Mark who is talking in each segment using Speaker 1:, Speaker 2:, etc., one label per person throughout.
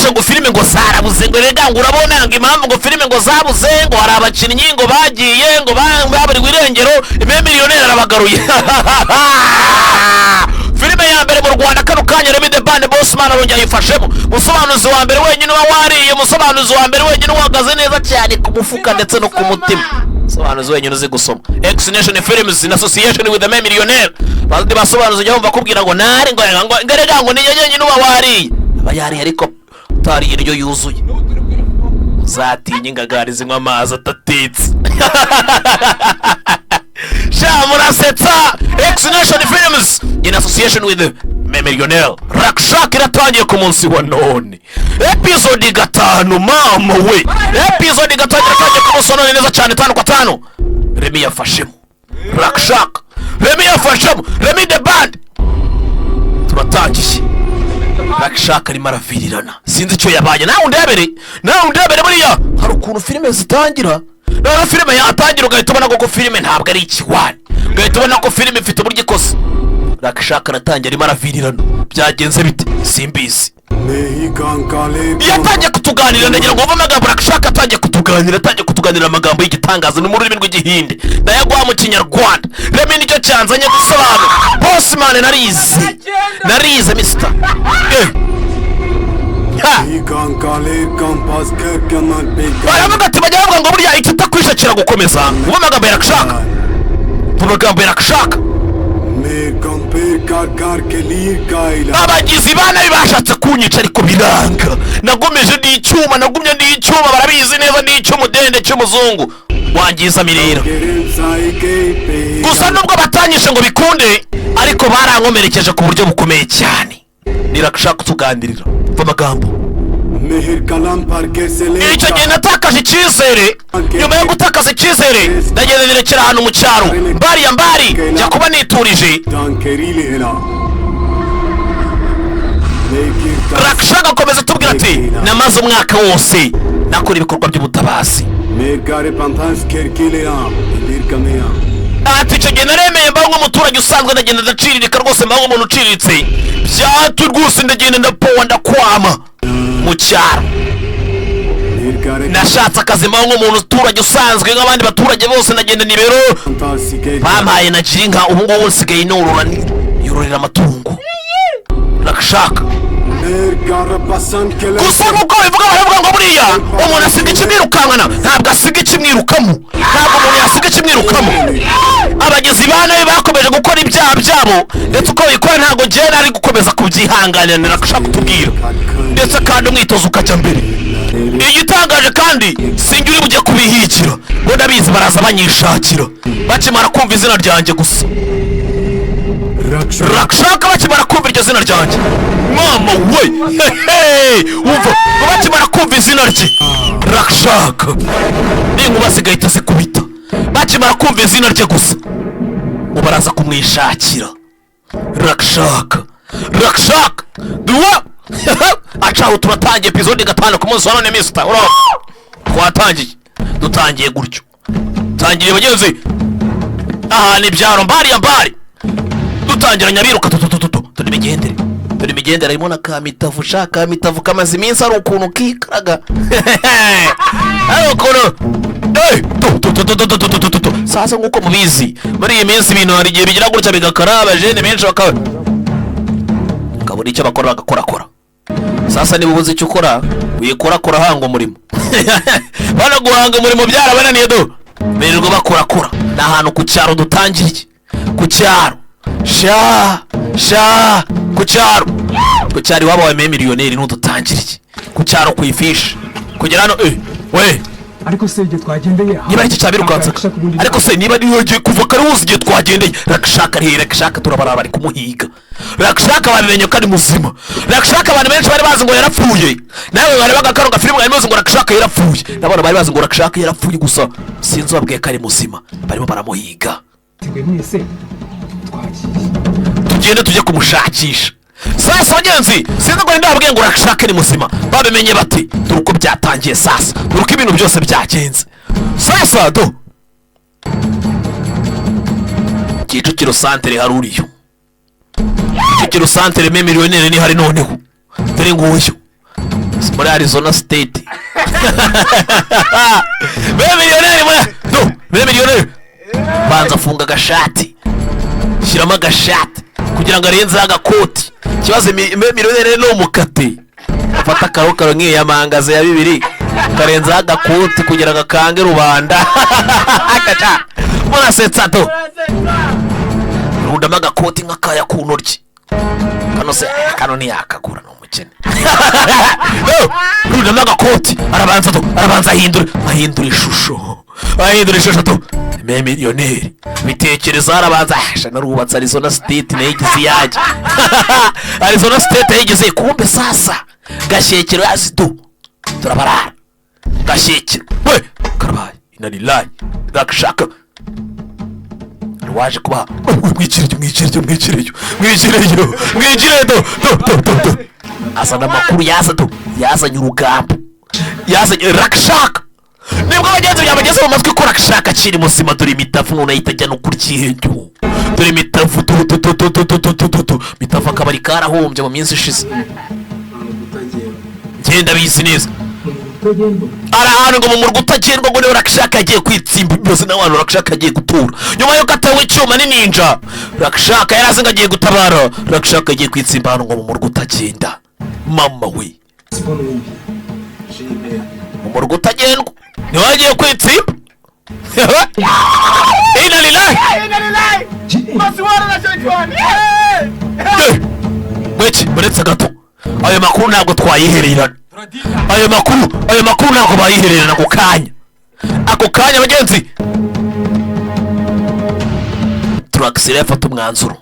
Speaker 1: Numvishe ngo filime ngo zarabuze, ngo rega ngo urabona ngo impamvu ngo filime ngo zabuze, ngo hari abakinnyi ngo bagiye ngo baburiwe irengero. Ime Millionaire arabagaruye. Filime ya mbere mu Rwanda kano kanya, Remy the Band Bossman arongera ayifashemo. Musobanuzi wa mbere wenyine uba wariye, umusobanuzi wa mbere wenyine uhagaze neza cyane ku mufuka ndetse no ku mutima, umusobanuzi wenyine uzi gusoma. X Nation Films in association with the Man Millionaire. Bandi basobanuzi ujya wumva akubwira ngo nari ngo rega ngo ni njye wenyine uba wariye, aba yariye, ariko utariye indyo yuzuye uzatinye ingagari zinywa amazi atatetse. Sha murasetsa. X Nation Films in association with the Millionaire, Rakshak iratangiye ku munsi wa none, episode 5. Mama we, episode 5 iratangiye ku munsi wa none neza cyane, tanu kwa tanu. Remy yafashemo Rakshak, Remy yafashemo, Remy the Band. Turatangiye. Rakshak arimo aravirirana, sinzi icyo yabaye. Nawe undebere, nawe undebere. Buriya hari ukuntu filime zitangira, noneho filime yatangira ugahita ubona ko filime ntabwo ari ikiwani, ugahita ubona ko filime ifite uburyo ikoze. Rakshak aratangira arimo aravirirana, byagenze bite? Simbizi. Yatangiye kutuganirira, ndagira ngo wumve amagambo Rakshak atangiye kutuganira. Atangiye kutuganirira amagambo y'igitangaza, ni mu rurimi rw'Igihinde, ndayaguha mu Kinyarwanda. Remy nicyo cyanzanye gusobanura. Bossman, narize, narize mister. Ha! Baravuga ati, bajya bavuga ngo burya ikitakwisha kiragukomeza. Wumve amagambo ya Rakshak, wumve amagambo ya Rakshak. Abagizi ba nabi bashatse kunyica ariko biranga, nagomeje ndi icyuma, nagumye ndi icyuma, barabizi neza, ndi icy'umudende cy'umuzungu wangiza mirera. Gusa nubwo batanyishe ngo bikunde, ariko barankomerekeje ku buryo bukomeye cyane. Nirakashaka kutuganirira, umva amagambo. Icyo gihe natakaje icyizere. Nyuma yo gutakaza icyizere, ndagenda nirekera ahantu mu cyaro mbari ya mbari, njya kuba niturije. Rakshaka akomeza atubwira ati namaze umwaka wose nakora ibikorwa by'ubutabazi. Ati icyo gihe naremeye mbaho nk'umuturage usanzwe, ndagenda ndaciririka rwose, mbaho nk'umuntu uciriritse byatu rwose, ndagenda ndapowa, ndakwama mu cyaro. Nashatse akazi, mbaho nk'umuntu uturage usanzwe nk'abandi baturage bose, ndagenda nibero bampaye na girinka. Ubu ngubu nsigaye norora, yororera amatungo. Rakshaka gusa nk'uko bivuga, baravuga ngo buriya umuntu asiga ikimwirukankana, ntabwo asiga ikimwirukamo, ntabwo umuntu yasiga ikimwirukamo. Abagizi ba nabi bakomeje gukora ibyaha byabo, ndetse uko babikora ntabwo njyewe nari gukomeza kubyihanganira. Nashaka kutubwira, ndetse kandi umwitozo ukajya mbere. Igitangaje kandi, sinjye uri bujye kubihigira bo, ndabizi baraza banyishakira bakimara kumva izina ryanjye gusa. Rakshaka, bakimara kumva iryo zina ryanjye, mama we, hehe, wumva ngo bakimara kumva izina rye Rakshaka, n'inkuba zigahita zikubita. Bakimara kumva izina rye gusa, ngo baraza kumwishakira. Rakshaka, Rakshaka duwa acaho. Turatangiye episode 5 ku munsi wa none. Mister, urabona twatangiye, dutangiye gutyo, tangiriye bagenzi ahantu ibyaro mbari ya mbari, dutangira nyabiruka tutututu. Turi imigendere, turi imigendere, harimo na kamitavu. Sha, kamitavu kamaze iminsi ari ukuntu kikaraga, ari ukuntu. Eh, tu, tu, tu, tu, tu, tu, tu, tu, tu, tu. Sasa nk'uko mubizi, muri iyi minsi ibintu hari igihe bigira gutya bigakara, abajene benshi bakabura icyo bakora, bagakorakora. Sasa niba ubuze icyo ukora, wikorakora, hanga umurimo. Bano guhanga umurimo byarabananiye, do birirwa bakorakora. Ni ahantu ku cyaro dutangiriye, ku cyaro sha sha, ku cyaro, ku cyaro iwabo wa Millionaire ntudutangiriye ku cyaro, ku ifishi kugera hano. Eh we!
Speaker 2: Ariko se igihe twagendeye
Speaker 1: Niba aricyo cyabirukansaga, ariko se niba niyo gihe kuva kare wose igihe twagendeye, Rakshaka ari? Rakshaka turabara, bari kumuhiga. Rakshaka babimenye ko ari muzima. Rakshaka abantu benshi bari bazi ngo yarapfuye. Nawe barebaga kano gafilime bari bazi ngo Rakshaka yarapfuye, n'abana bari bazi ngo Rakshaka yarapfuye, gusa sinzi ubabwiye ko ari muzima, barimo baramuhiga.
Speaker 2: Mwese twagiye.
Speaker 1: Tugende tujye kumushakisha. Sasa bagenzi, sinzi ngo ndababwiye ngo Rakshaka ni muzima, babimenye bati dore uko byatangiye. Sasa dore uko ibintu byose byagenze. Sasa do Kicukiro santere hari uriyo, Kicukiro santere me Millionaire ni hari. Noneho dore nguyu. Muri Arizona State. Be miliyoneri muri do, be miliyoneri, banza afunga agashati, shyiramo agashati kugira ngo arenzeho agakoti. Ikibazo be miliyoneri ni umukate, afata akarokaro nk'iyamangaze ya bibiri, karenzaho agakoti kugira ngo akange rubanda. Akaca murasetsa do, rundamo agakoti nk'akaya ku ntoryi. Kano se kano ntiyakagura, ni umukene. Rundamo agakoti, arabanza do, arabanza ahindura, ahindura ishusho, ahindura ishusho do. Me miliyoneri bitekereza, arabanza asha narubatse Arizona State, nayigize iyanjye. Arizona State yayigize. Kumbe sasa gashyekero yazi do, turabarara gashyekero we karabaye. Inanilayi rakshaka waje kuba mwigireyo, mwigireyo, mwigireyo, mwigireyo, mwigireyo do do do do do. Azana amakuru, yaza do, yazanye urugambo, yazanye rakshaka. Nibwo abagenzi byabageze mu matwi ko rakshaka akiri muzima. Dore imitavu none ahita ajya no kurya ihenyo. Dore imitavu tu tu tu tu tu tu tu tu tu tu. Mitavu akabari karahombye mu minsi ishize. Ngenda bizi neza.
Speaker 2: Utagendwa.
Speaker 1: Ari ahantu ngo mu murwa utagendwa, ngo niba Rakshaka agiye kwitsimba byose n'abantu. Rakshaka agiye gutura nyuma y'uko atewe icyuma n'ininja. Rakshaka yari azi ngo agiye gutabara. Rakshaka agiye kwitsimba ahantu ngo mu murwa utagenda. Mama we!
Speaker 2: Sibona ubundi.
Speaker 1: Mu murwa utagendwa niwe agiye kwitsimba. Ina lillahi. Weki uretse gato, ayo makuru ntabwo twayihererana. Ayo makuru ntabwo bayihererana ako kanya, ako kanya. Bagenzi, Turaxire yafata umwanzuro.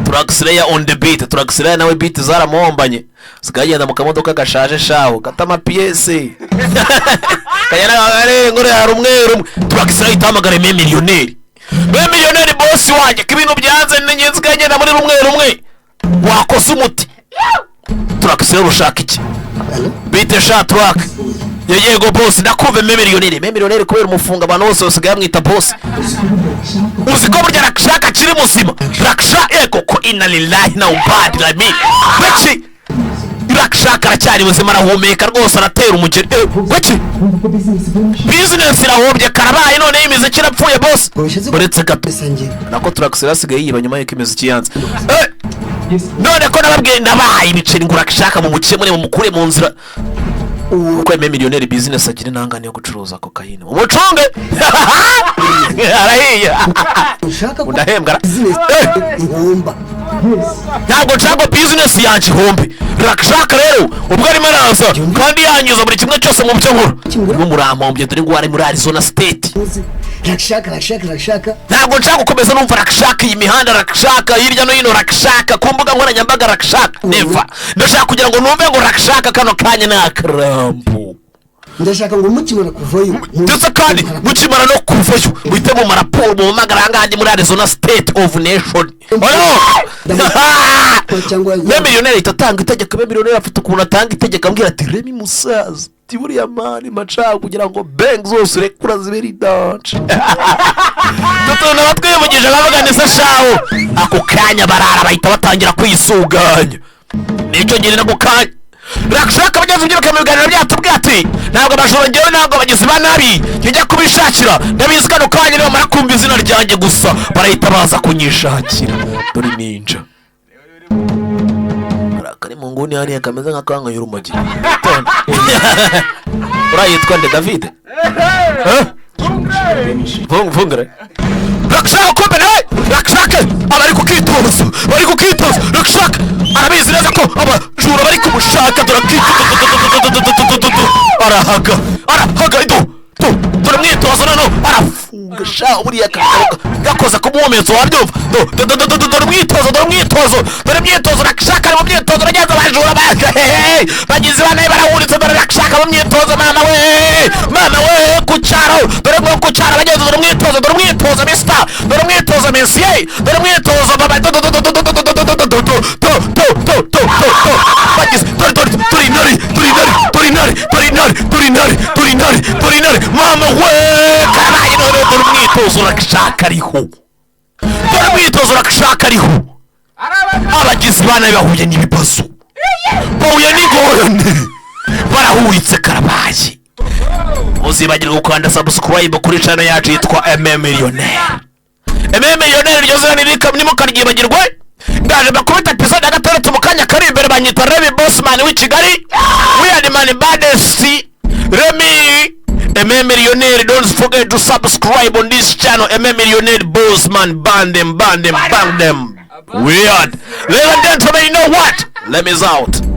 Speaker 1: Turaxire ya on the beat. Turaxire nawe beat zaramuhombanye, sigaye agenda mu kamodoka gashaje shaho gata amapiyese kagenda ngo hari umwe rumwe. Turaxire ahita ahamagara me miliyoneri. Me miliyoneri, bosi wanjye, ko ibintu byanze n'ingenzi kagenda muri rumwe rumwe, wakoze umuti. Turaxire ushaka iki? Bite sha Turak? Yego bosi, ndakumva. Me miliyoneri, me miliyoneri, kubera umufunga abantu bose basigaye bamwita bosi. Uzi ko burya Rakshaka akiri muzima? Raksha ego ko inna lillahi na ubadi lami beki. Rakshaka aracyari muzima, arahumeka rwose, aratera umugeri. Eh, beki.
Speaker 2: Wumva ko bizinesi byinshi.
Speaker 1: Bizinesi irahombye, karabaye, noneho imiziki irapfuye bosi. Uretse gato.
Speaker 3: Sangira.
Speaker 1: Nako Turakisira asigaye yiba nyuma y'uko imiziki yanze. Eh,
Speaker 2: Yes.
Speaker 1: none ko nababwiye, nabahaye ibiceri ngo Rakshaka mumukemure, mumukure mu nzira, kuko yemeye miliyoneri bizinesi, agira intangane yo gucuruza kokayine, umucunge arahiye.
Speaker 3: Ushaka ko
Speaker 1: Ndahembwa.
Speaker 3: bizinesi
Speaker 1: Eh!
Speaker 3: ihomba?
Speaker 2: Yes.
Speaker 1: Ntabwo nshaka ngo bizinesi yanjye ihombe. Rakshaka rero ubwo arimo araza kandi yangiza buri kimwe cyose mu byo nkora, urimo murampombye. Dore ngo ari muri Arizona State.
Speaker 3: Uzi, Rakshaka, Rakshaka, Rakshaka.
Speaker 1: Ntabwo nshaka gukomeza numva Rakshaka iyi mihanda, Rakshaka hirya no hino, Rakshaka ku mbuga nkoranyambaga, Rakshaka neva. Ndashaka kugira ngo numve ngo Rakshaka kano kanya ni akarambo.
Speaker 3: Ndashaka ngo mukimara kuvayo
Speaker 1: Ndetse kandi mukimara no kuvayo, muhite mu maraporo mumpamagara ahangaha ndi muri Arizona State of Nation.
Speaker 3: Cyangwa
Speaker 1: Me miliyoneri ahita atanga itegeko. Me miliyoneri afite ukuntu atanga itegeko, ambwira ati: "Remi musaza, ati buriya man maca kugira ngo bank zose urekura zibe ari danger." Tutuntu abatwivugije bavuga ni se shawo. Ako kanya barara bahita batangira kwisuganya, nicyo ngiri nako kanya Rakshaka. Bagenzi, ubyiruka mu biganiro byacu ati ntabwo abajura, ngewe ntabwo abagizi ba nabi njya kubishakira. Ndabizi kano kanya nibamara kumva izina ryanjye gusa barahita baza kunyishakira. Dore ninja hari akari mu nguni hariya kameze nk'akanyweye urumogi. Uriya yitwa nde? David? Eh? Vungure Rakshaka. Kumbe nawe Rakshaka aba ari kukitoza, bari kukitoza. Rakshaka arabizi neza ko abajura bari kumushaka. Dore akitoza, arahaga, arahaga ido tu. Dore umwitozo noneho arafunga sha, buriya gakoza ku muhumetso wabyumva. Do do do do do, dore umwitozo, dore umwitozo, dore imyitozo. Rakshaka ari mu myitozo. Bagenzi, abajura bagizi ba nabi barahuritse. Dore Rakshaka mu myitozo. Mama we, mama we, ku cyaro, dore nko ku cyaro. Bagenzi, dore umwitozo, dore umwitozo mister, dore umwitozo monsieur, dore umwitozo baba. Do do do do do do do do do do do do do do do do do do. Bagize, dore, dore, dore intare, dore intare, dore intare, dore intare, dore intare, dore intare, dore intare. Mama we, karabaye none. Dore umwitozo Rakshaka ariho, dore umwitozo Rakshaka ariho. Abagizi ba nabi bahuye n'ibibazo. Bahuye n'ingorane, barahuritse, karabaye. Muzibagirwe gukanda subscribe kuri channel yacu yitwa MM Millionaire. MM Millionaire, iryo zina ntimukaryibagirwe. Ndaje bakubita episode ya gatandatu mu kanya kari imbere. Banyita Remy Bossman w'i Kigali, weird man, baddest Remy, MM Millionaire. Don't forget to subscribe on this channel, MM Millionaire Bossman. Ban them, ban them, bang them. Weird. Ladies and gentlemen, you know what? Let me out.